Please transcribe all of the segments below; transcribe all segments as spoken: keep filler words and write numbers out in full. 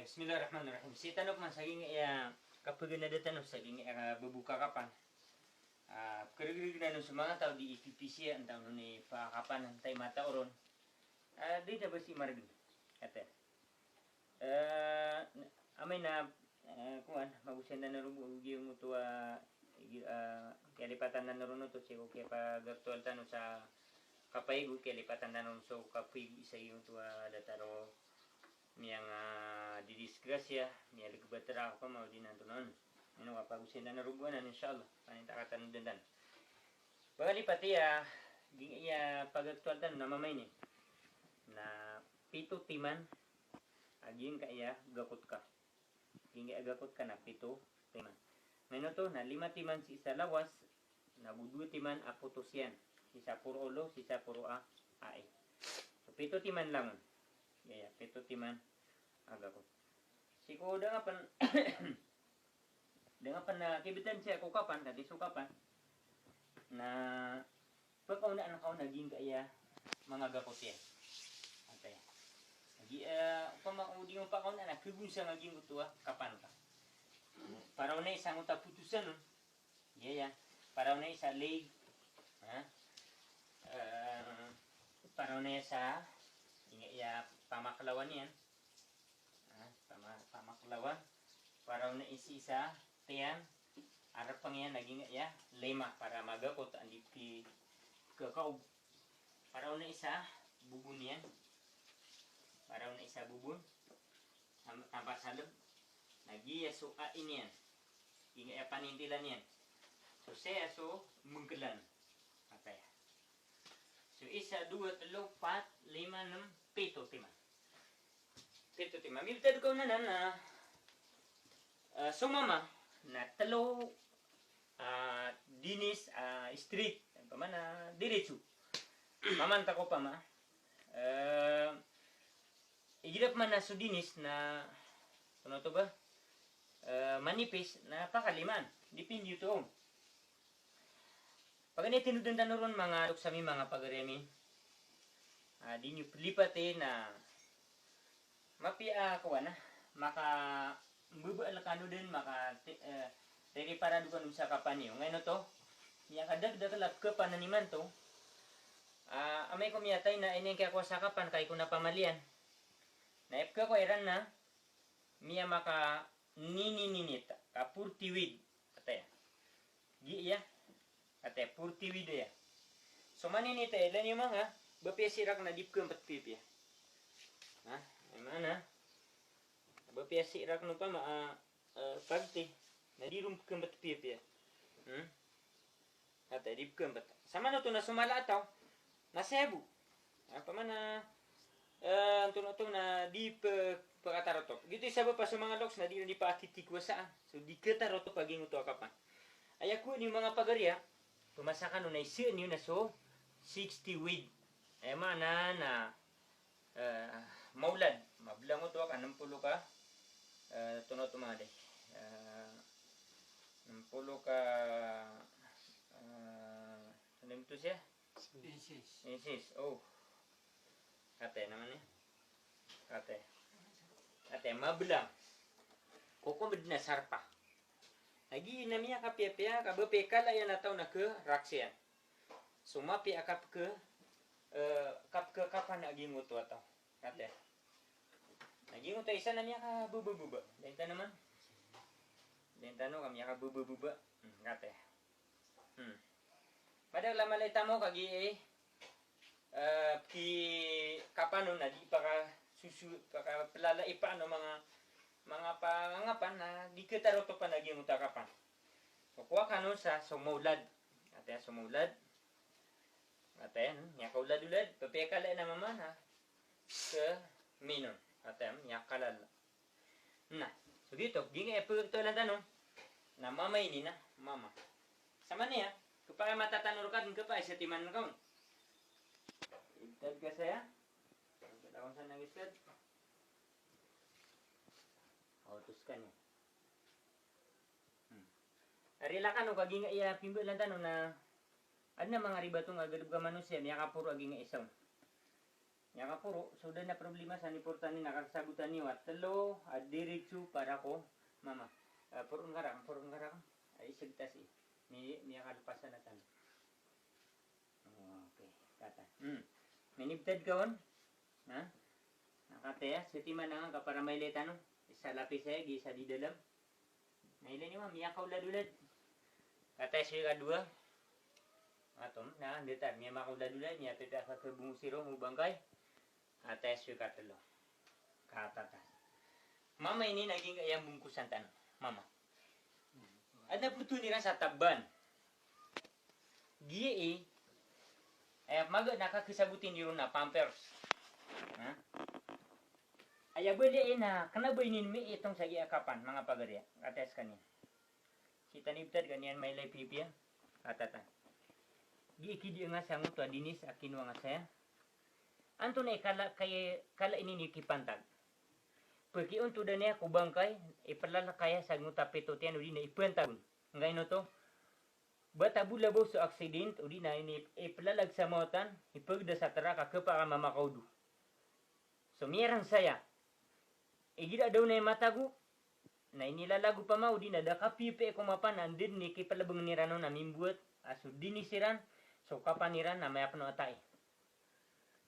Bismillahirrahmanirrahim. Sii tano pman sa giyangkaya kapaganada tano sa giyangkaya kababoka kapan. Ah, keregreg tano so manga taw di ipipisiya, antawaa on i pakapan, antaa i matao ron. Ah, di na ba sii maregen. Kate. Eh, amay na, eh, kowan, magosayn tano ron bo giyangkoto a, gi-, eh, kiyalipatan tano ron oto sii ko kiyapagaktual tano sa kapaigo, kiyalipatan tano ron so kapaigo isa giyangkoto a datar o miyangadidisgrasya, miyalekebat raka pman o di nantonan. Ino kapagosayn tano ron bo anan, insha Allah. Paninta ka tano den tano. Pagalipat iya, giyangkaya pagaktual tano na mama ini. Na pito timan a giyangkaya gakot ka. Giyangkaya gakot ka na pito timan. Ngayon oto, na lima timan sii sa lawas, na go dowa timan a potos iyan. Sii sa poro olo, sii sa poro a, ai. So, pito timan langon. Iya, iya, pito timan a gakot. Sii ko da nga pen, da nga pen na kibetad saya ko kapan, kati so kapan. Na pekaonaan ka on a giyangkaya manga gakot iyan. Antaa iyan. Lagi, eh, opama o di nga pekaonaan na kegonsang a giyangkoto a kapan ka. Para on na isa ngoto a potosan on. Iya, iya. Para on na isa leg. Ha? Eh, para on na isa, iya, iya, pamakelawan iyan. Ah, pama-, pamakelawan. Para on na isa, isa, tiyan, arepeng iyan lagi nga, iya, lima, para magakot andi pi kekaob. Para on na isa, bobon iyan. Para on na isa, bobon. Tam-, tampas haleb. Lagi iya so a iniyan. Inga iya panintilan iyan. So saya so mengkelan. Apa ya? So isa, dowa, telo, pat, lima, nem, pito timan. Pito timan. Mibetad ka on anan na, ah, so mama na telo, ah, dinis, ah, straight. Opama na diretso. Mama antaa ko opama. Eh, igira pman na so dinis na, antonaa oto ba? Eh, manipis na pakaliman. Dipindi oto. Paganay tinodan tano ron manga loks ami, manga pagari ami. Ah, di niyo pelipati na mapiya a kowan a makambebeel kano den, maka ti-, eh, tiriparado kano sa kapan iyo. Ngayon oto, miyakadakdakel a pekapan imanto. Ah, amay ko miyatay na inengkaya ko sa kapan, kai ko na pamaliyan. Na ipeka ko iran na miya maka ninininit, ka forty wid, ataya. Gi iya, ataya, forty wid iya. So maninit aya, lani manga, ba piya sirak na di pekempet piya. Ha, aya maana, ba piya sirak no pama, ah, eh, pagti, na di ron pekempet piya. Hmm? Ataya, di pekempet. Samanoto na so mala a taw na saya bo. Opama na, eh, antonaa oto na di pe-, pekatarotop. Giyoto i sabap a so manga loks na di, di pakatitikwasaan. So di ketarotopa giyangkoto a kapan. Aya kowa niyo manga pagari a, pemasa kano na iseen iyo na so sixty wid. Aya maana na, eh, maolad. Mabelang oto a ka nem polo ka, eh, antonaa oto manga di. Eh, nem polo ka, eh, Ano ito siya? Inches. Inches, oh. Kate naman eh. Kate. Kate, mabelang. Kokomed na sarpa. Lagi na miyakapiyapiya, ka ba piya kala iyan a taw na keraksiyan. So mapiya a kapeke, eh, kapekekapan a giyangkoto a taw. Kate. Na giyangkoto a isa na miyakabebabeba. Denta naman. Denta no ka miyakabebabeba. Hmm, kate. Hmm. Pada lama lay tamo kagiya, eh, ki kapan on na di pakasusu, pakapelala ipa ano manga, manga pangangapan na di ketarotopan a giyangkoto a kapan. So kowa kano sa so maolad. Kate so maolad. Kate, hmm, miyakaolad-olad, pepiya kala iyan a mama na keminon. Kate, hmm, miyakalala. Na, so giyoto, giyangkaya pekektolan tano na mama ini na, mama. Samaniya, kepakay mata tano reka den kepakay sa timan reka on. Ibtad ka saya. Ibtad ako sa nangistad. Otos ka niya. Hmm. Ari la kano ka giyangkaya pimbalan tano na aden a manga ribatong a galebek a manosiya, miyakaporo a giyangkaya isa on. Miyakaporo, so da na problema sa niportan i na kasabotan iyo a telo a diretso para ko mama. Eh, poron ka raken, poron ka raken. Ay, iseg tas i. Mi, miyakalepasan a telo. Okay, kata. Hmm. Minibtad ka on? Ha? Na kata iya, so timan angka para mailay tano. Isa lapis aya, giya isa di dalam. Na ilay niyo, miyakaolad-olad. Kata iya so ikadowa. Atom, na, datar, miyamakaolad-olad, miyapipiya ka khabongo siro, o bangkay. Kata iya so ikatelo. Kata ta. Mama ini na giyangkaya bongkosan tano. Mama. Adn a photo iran sa taban. Giya i, aya maga na kakesaboti niron na Pampers. Ha? Aya bali aya na, kena ba ini miitong sa giya kapan, manga pagari a. Kata iya sekaniyan. Sii tano ibtad ka niyan mailay pipiya. Kata ta. Giya i kidi nga sa ngoto a dinis a kinowa nga saya. Antonaa i kala, kay, kala ini niyo kipantag. Pekiontodan iya ko bangkay, ipelalakay iya sa ngoto a pitotiyan, odi na ipantag on. Nga ino oto, bata bo labaw so accident, odi na ini ipelalag sa mawatan, ipegda sa trak a kepakay a mamakaodo. So miyarang saya. Igira daw na imatago, na inilalago pama, odi na da kapipiya ko mapa na anda den i kipelebeng iran on a mimbowat a so dinis iran, so kapan iran na mayapno a tai.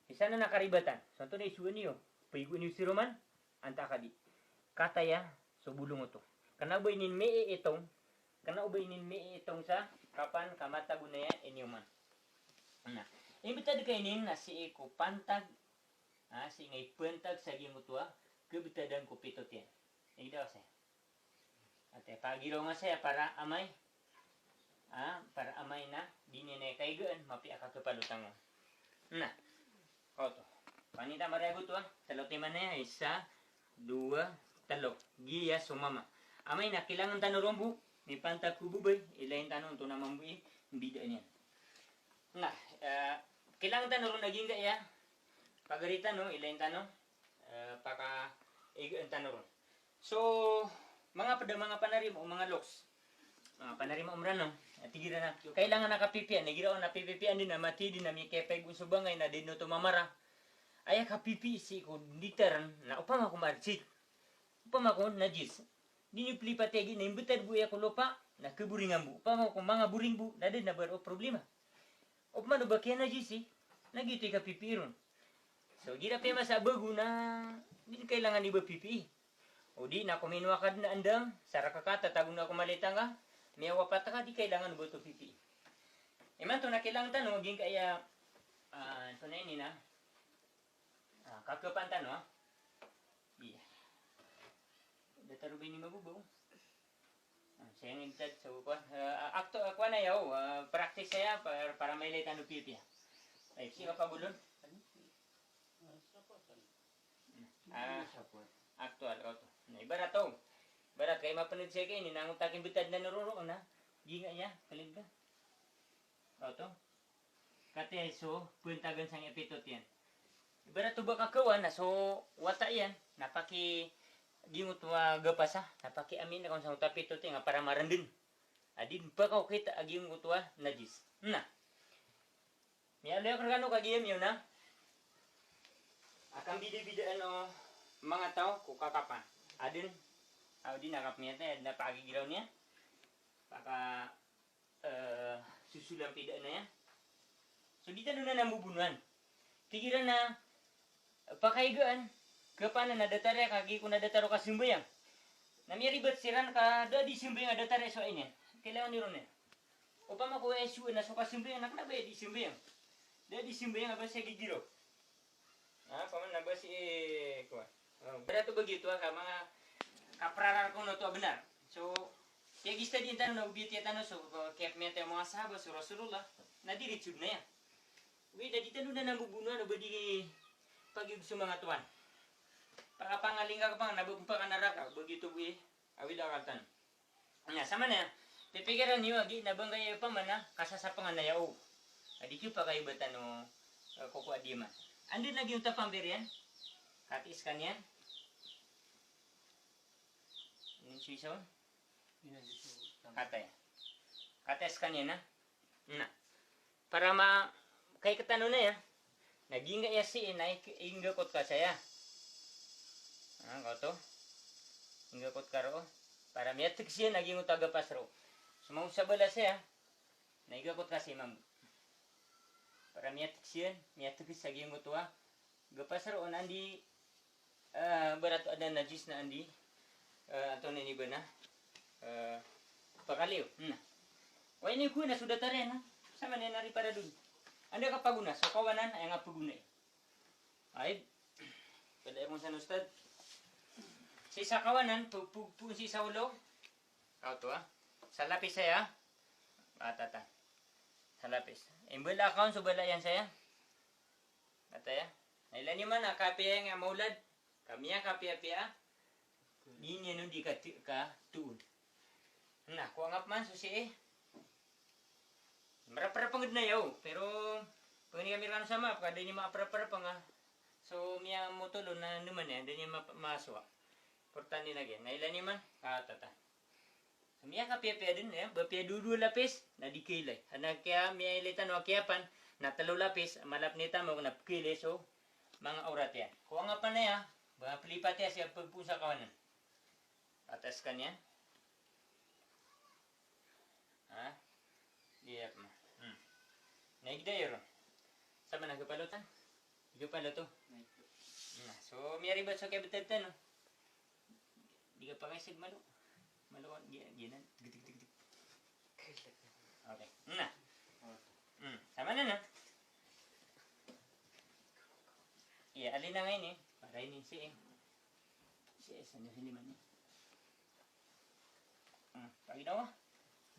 Isa na na karibatan. So antonaa i isowa niyo, paigoan iyo si Roman, antaa ka di. Kata iya so bolong oto. Kena o ba inin miitong, kena o ba inin miitong sa kapan ka matago na iya iniyoman. Na, imbetad ka inin na sii ko pantag, ah, sii nga ipantag sa giyangkoto a kebetadan ko pitotiyan. Igira ka saya. Ati, pagiraw nga saya para amay. Ah, para amay na, di niyan kaigaan, mapiya ka kepalotang on. Na. Oto. Panita marayago to, ah. Telo timan iya, isa, dowa, telo. Giya so mama. Amay na, kailangan tano ron bo, mipantag ko bebay, ilayin tano, antonaa mambo i mbidaan iyan. Na, eh, kailangan tano ron a giyangkaya pagari tano, ilayin tano, eh, pakaigaan tano ron. So, manga ped a manga panarima o manga loks. Manga panarima o Mranaw. Ati igira na, kailangan a kapipiya, na igira on a pipipiya, andi na mati, di na mikepeg on so bangkay, na di no to mamara. Aya kapipiya sii ko ditaran, na opama ko marjit. Opama ko najis. Di niyo pelipati a giya na imbetad bo iya ko lopa, na keboringan bo. Opama ko manga boring bo, na di na ba roo problema. Opama o ba kiyanajisi, na giyoto i kapipiya ron. So, igira pemasa a bago na, di kailangan i ba pipiya. O di na kominowa ka den a andang, sa raka ka, tatago na ko malitang ka, miyawapat ka, di kailangan o ba oto pipiya. Imanto na kailangan tano, giyangkaya, ah, antonaa ini na, ah, kakepan tano, ah. Iya. Datar o ba ini mababaw. Ah, saya ngintad sa kuwan. Ah, akto, ah, kuwan aya, oh, ah, practice aya para, para mailay tano pipiya. Ay, sii ka pagolon. Ah, aktual, oto. Na, ibarat o. Ibarat ka, imapened saya kay ini, na angoto a kimbetad na nororo na. Giyangkaya, kalig ka. Oto. Kati so, pentagan sangkai a pitotiyan. Ibarat o ba kakawan, na so wata iyan, na paki giyangkoto a gapasa, na pakiamin ka on sangkoto a pitotiyan, nga para marenden. A di den pakaokit a giyangkoto a najis. Na. Miyaaloy ako rekano kagiya miyaona a kambidabidaan o manga taw ko kakapan. Aden, aw di na kapmiyatay, aden a pakagigiraw niyan. Paka eh, sosolan pidaan aya. So, di tano na nambobonoan. Tig iran na, eh, pakaigaan, kapanan a datar aya, kagiya kon a datar o kasambayang. Na miyaribat siran ka da di sambayang a datar aya so aya niyan. Kailangan iron iyan. Opama ko aya so na so kasambayang, na kena ba aya di sambayang. Da di sambayang a ba siya gigiraw. Ah, paman na ba si, eh, kuwan. Oh, ibarat o ba giyoto a ka manga kaprarar ko na oto a benar. So, tiyagista di tano na obiya tiya tano so, eh, kiyapmiyatay o manga sahaba so Rasulullah. Na di ritso den aya. Wi, da di tano na nambobonoan o ba di pagiyog so manga towan. Pakapangaling ka pang na ba pakanaraka, o ba giyoto bo i awid a akal tano. Na, samanaya, pipikiran iyo a giya na bangkay a opama na kasasapangan aya o. A di kiyo pakaiba tano, eh, kokowa a diyaman. Anda na giyangkoto a pamper iyan? Kati sekaniyan. Ino so isa on? Kati. Kati sekaniyan na. Na. Para ma, kaiketano na aya. Na giyangkaya sii na ig-, inggakot ka saya. Ah, kaoto. Inggakot ka roo. Para miyategs iyan a giyangkoto a gapas roo. So mangosabala saya. Na igakot ka sii mambo. Para miyategs iyan, miyategs a giyangkoto a gapas roo na andi, ah, ibarat o adn a najis na andi, ah, antonaa ini ba na, ah, pakaliyo. Na. Wa ini ko na so datar iyan na. Samanaya na riparadon. Anda ka pagona, so kawanan, aya nga pagonai. Ay. Pwede mo sa ustad. Sii sa kawanan, pu-, pu-, pu-, sii sa olo. Kaoto, ah. Sa lapis aya. Atata. Sa lapis. Imbala ka on so bala iyan saya. Ataya. Na ilay niyo man a kapiya nga maolad. Ka miyakapiyapiya. Di niyan on di kati-, katoon. Na, kowa ngka pman so sii. Maraparapanged na yaw. Pero, pangni kami rkano sa maap, ka da niyan maparaparapanga. So, miyamotol on na naman iyan, da niyan ma-, masowa. Portan iyan lagi. Na ilay niyo man, ah, tata. So, miyakapiyapiya dn, ya, ba piya dowa dowa lapis, na di kailay. Adn a kiya, miyailay tano a kiyapan, na tlo lapis, malapnit a mo, na pkailay, so, manga awrat iyan. Kowa ngka pman aya, ba plipati iyan sii pagpoon sa kawanan. Atas ka niyan. Ha? Iya, ma. Hmm. Na igda iyo ron. Samanaya kapalotan. Igapaloto. Na, so, miyaribat so kiyabtad tano. Di ka pakaisag malo. Malo, gi-, giyanan. Tig, tig, tig, tig. Okay. Na. Hmm. Samanaya na. Iya, alina nga ini. Para ini sii. Sii, sii, sii, lima ini. Hmm, paginawa.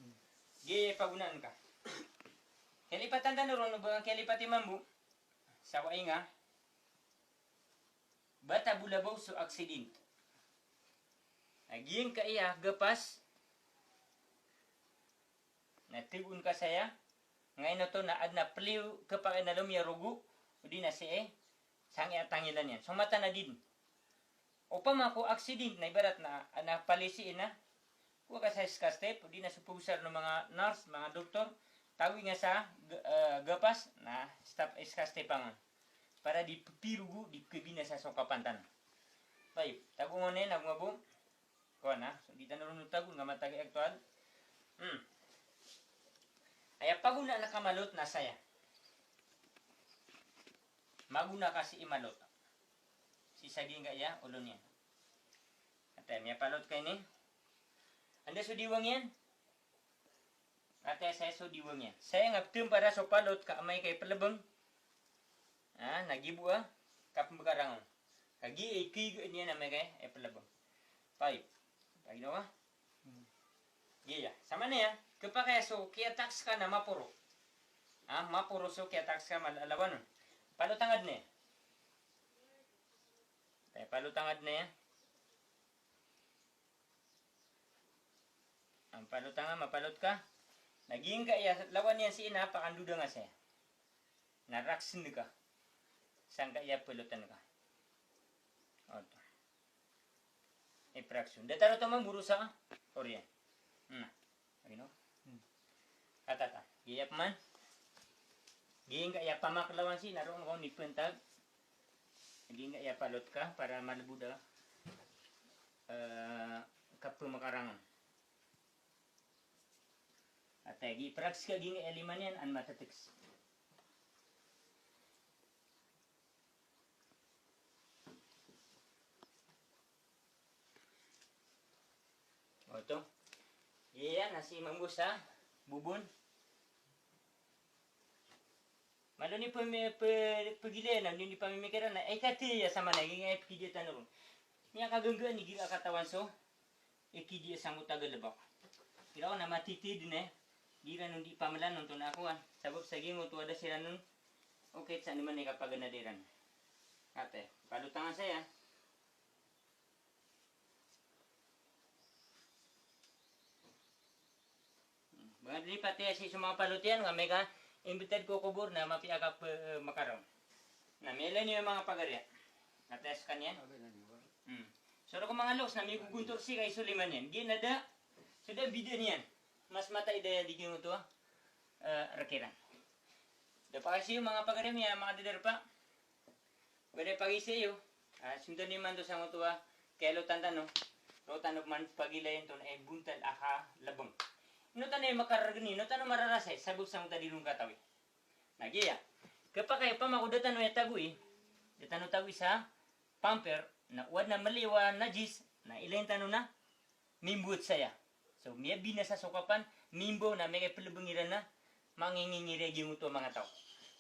Hmm. Di pagonaan ka. Kalipatan tano ron, ba kalipati mambo. Sa wainga. Ba tabo labaw so aksident. Na giyangkaya gapas. Na tagoon ka saya. Nga ino to na adn a pliyo kapakay na lomiyarogo. O di na sii. Sangkaya tangilan iyan. So mataan a di dn. Opama ko aksident na ibarat na, na palisi ina. Kowa ka sa iskastep, o di na so pagosar o manga nurse, manga doktor, tawi nga sa g-, eh, gapas, na stop iskastep angan. Para di pirogo, di kabinasa so kapantan. Bay, tago ngka on, eh, nago nga bo. Kowa na, so di tano ron tago, nga matag aktual. Hmm. Aya pagonaan a kamalot na saya. Magona ka sii malot. Sii sa giyangkaya olo niyan. Ataya, miyapalot ka ini. Anda so diwang iyan? Ataya, saya so diwang iyan. Saya nga ptm para so palot ka amay ka iplbng. Ah, na giya bo a kapmbkarang on. Ka giya i kiga niyan amay ka iplbng. Pay. Pay daw a. Giya, samanaya, kapakay a so kiyataks ka na maporo. Ah, maporo so kiyataks ka, mal-, lawan on. Palot angka dn aya. Tay, palot angka dn aya. Ang palot angka, mapalot ka. Na giyangkaya lawan iyan sii na pakandoda nga saya. Na raksn ka. Sangkaya palotan ka. Oto. Ipraksn. Datar oto mambo sa oriyan. Na. Agino? Hmm. Atata. Giya pman. Giyangkaya pamak lawan sii na roo ngka on ipntag. Giyangkaya palot ka para malbod a, eh, kapmakarangan. Ataya, gi praksn ka giyangkaya lima niyan an matatks. Oto. Iya, na sii mambo sa bobon. Malo ni pemi-, pe-, pegilaya na, ni pamimikiran na, eh, kati ya sama na, giyangkaya pkidiya tano ron. Niyan kaganggaan igira katawan so ikidiya sangkoto a galbk. Igira on na matitid na, di iran on di pamlan on to na akowan. Sabap sa giyangkoto a da siran on okit sa niman i kapaganad iran. Ate, palot angka saya. Manga dn i pati a sii so manga palot iyan, nga amay ka imbtad ko kobor na mapiya a kapmakaron. Na miyailay niyo manga pagari. Ate, skaniyan. Hmm. So da ko manga loks na migogontor sii ka iso lima niyan. Giya na da, so da bida niyan. Mas matay da di giyoto a, eh, rk iran. Da pakasiyo manga pagari mi a manga da darpa. Wala pagisa iyo. Ah, sinta ni man to sa ngoto a kelo tantano. Lo tano man pagilay to na ay buntal a halabang. Ino tano ay makaragni, ino tano mararasay, sabap sa ngoto a di ron katawi. Na giya. Kapakay pamako da tano ay tagoi. Da tano tagoi sa pamper, na o adn a maliyo a najis, na ilay tano na mimbowat saya. So, miyabinasa so kapan, mimbaw na miyakay plbng iran na mangingingiri a giyangkoto a manga taw.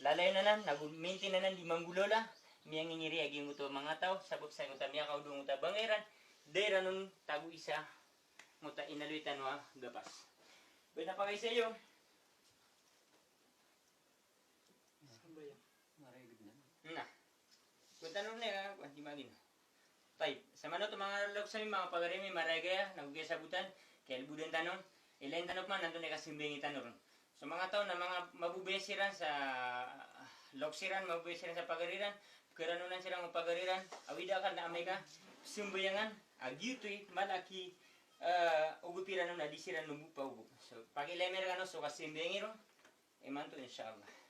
Lalayon anan, nago maintain anan di manggolawla, miyangingiri a giyangkoto a manga taw, sabap sa ngoto a miyakaodo ngoto a bangay ran, da iran on tagoi sa ngoto a inaloy tano a gapas. Bes na pakaisa iyo. Sambayang. Na. Kowan tano na, kowan, di magina. Tayyib. Sa manoto manga loks ami, manga pagari ami, maragaya, nago giya sabotan, kalbodan tano, ilay tano pman antonaa i kasambayang tano ron. So manga taw na manga mabobaya siran sa loks iran, mabobaya siran sa pagari ran, pkharanonan siran o pagari ran, awid a akal na amay ka sambayangan a giyoto i mala ki, eh, ogop iran on a di siran lombo paogop. So pagilay ami rkano so kasambayang iron imanto, insha Allah.